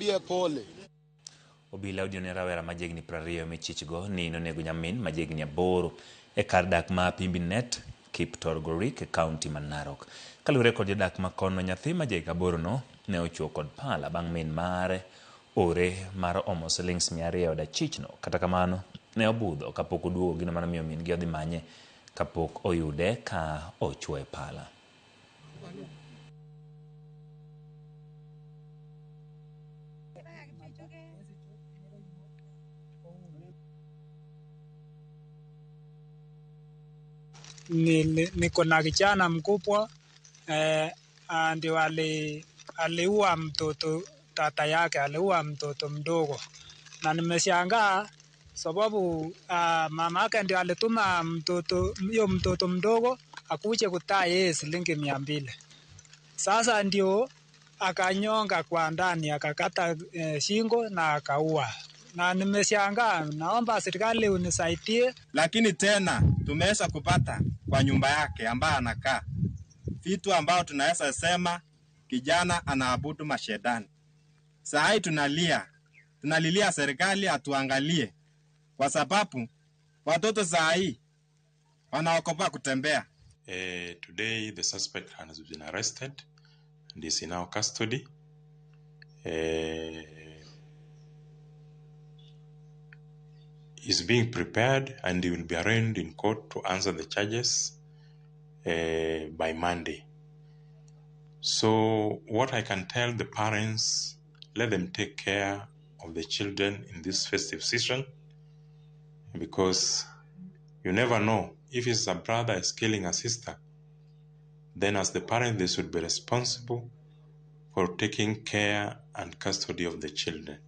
Pole. Obila odiyo ne rawera ma jahigni 20 michichgo ni nonego nyamin ma jahigni 8 e kar dak ma Pimbinet, Kiptorgorik e kaunti ma Narok. Kaluwore kod jodak ma kono, nyathi ma jahiga 8 no ne ochuo kod pala bang' min mare ore mar omo silings 200 e od achichno. Kata kamano, ne obudho kapok oduogo gino mano miyo min gi odhi manye kapok oyude ka ochuoye pala. Niko na kijana mkubwa ndio aliua mtoto tata yake, aliua mtoto mdogo, na nimeshangaa sababu mama yake ndio alituma mtoto hiyo mtoto mdogo akuje kutai yeye shilingi 200. Sasa ndio akanyonga kwa ndani, akakata shingo na akaua. Na nimeshangaa, naomba serikali unisaidie. Lakini tena tumeweza kupata kwa nyumba yake ambayo anakaa vitu ambao tunaweza sema kijana anaabudu mashetani. Saa hii tunalilia serikali atuangalie, kwa sababu watoto saa hii wanaogopa kutembea. Today the suspect has been arrested and is in our custody. Is being prepared and he will be arraigned in court to answer the charges by Monday. So what I can tell the parents, let them take care of the children in this festive season, because you never know if it's a brother is killing a sister, then as the parent they should be responsible for taking care and custody of the children.